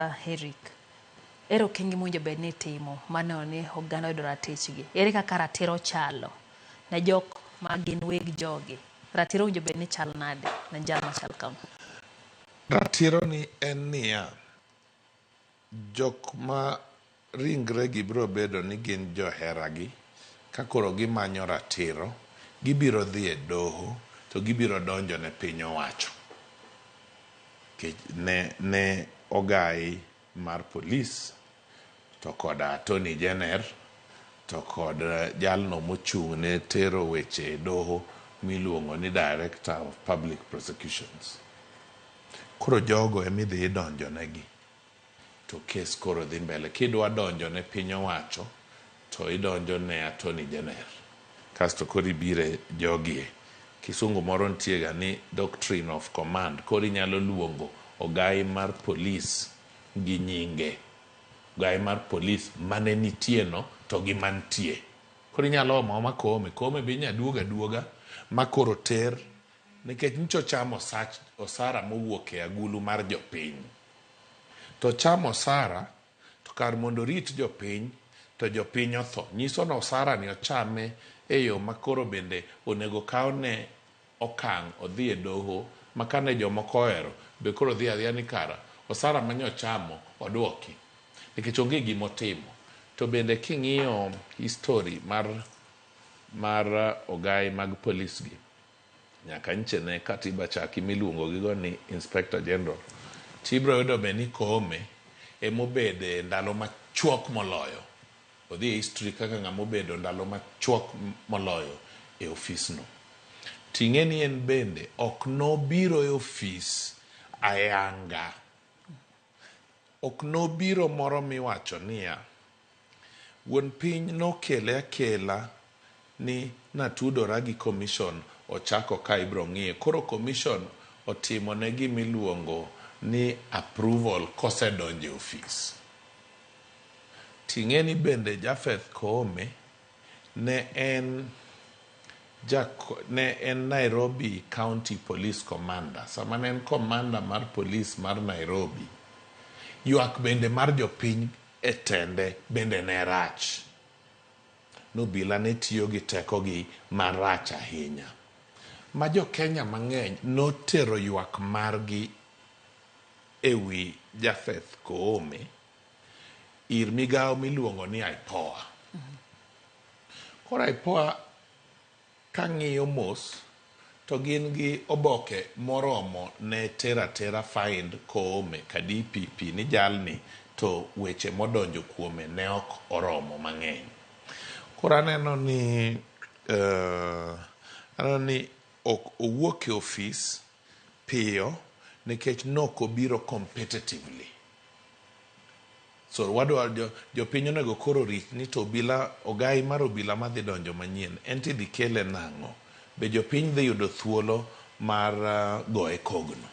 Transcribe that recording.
Eric, ere okenge mowinjo bed ni itimo mar neno ni oganda oyudo ratichgi? Ere kaka ratiro chalo ne jok ma gin weg jogi? Ratiro owinjo bed ni chal nade ne jal machal kama? Ratiro ni en niya, jok ma ringre gi biro bedo ni gin joheragi, ka koro gimanyo ratiro, gibiro dhi e doho to gibiro donjo ne piny owacho. Ne ogai mar polis to koda Attorney General to kod jalno mochung' ne tero weche e doho miluongo ni Director of Public Prosecutions. Koro jogo emidhi idonjo negi to kes koro dhi mbele. Kidwa donjo ne piny owacho to idonjo ne Attorney General. Kasto koro ibire jogie. Kisungu moro nitie ga ni doctrine of command. Koro inyalo luongo ogai mar polis gi nyinge. Ogai mar polis mane nitie no to gi mantie. Koro inyalo omo aoma Koome. Koome be inyalo duogo aduoga ma koro ter nikech nyocha ochamo osara mowuok e agulu mar jopiny. To ochamo osara to kar mondo orit jopiny to jopiny otho. Nyiso ni osara ni ochame e yo ma koro bende onego kawne okang' odhi e doho ma kane jomoko ohero be koro dhi adhiya ni kara osara mane ochamo oduoki. Nikech onge gima otimo. To bende king'iyo history mar ogai mag polis gi, nyaka nche ne katiba chaki miluongo gigo ni Inspector General, tibiro yudo be ni Koome emobede ndalo machuok moloyo. Odhi e history kaka ng'ama obedo ndalo machuok moloyo e ofis no. Ting'e ni en bende ok nobiro e ofis ayanga. Ok nobiro moro miwacho niya, wuon piny nokele akela ni natudora gi commission ochako ka ibiro ng'iye. Koro commission otimo ne gimiluongo ni approval kosedonjo e ofis. Ting'e ni bende Japheth Koome ne en Nairobi County Police Commander. Sama ne en commander mar police mar Nairobi, ywak bende mar jopiny e tende bende ne rach. Nobila ne tiyo gi tekogi marach ahinya. Ma jo Kenya mang'eny notero ywak margi e wi Japheth Koome ir migawo miluongo ni IPOA. Koro IPOA kang'iyo mos to gin gi oboke moromo ne tero atera find Koome ka DPP ni jalni to weche modonjo kuome ne ok oromo mang'eny. Koro aneno ni ok owuok e ofis piyo nikech nok obiro competitively. So wadwa jopiny onego koro rit ni to obila ogai mar obila madhi donjo manyien en tidhi kele nang'o? Be jopiny dhi yudo thuolo mar goye kogno?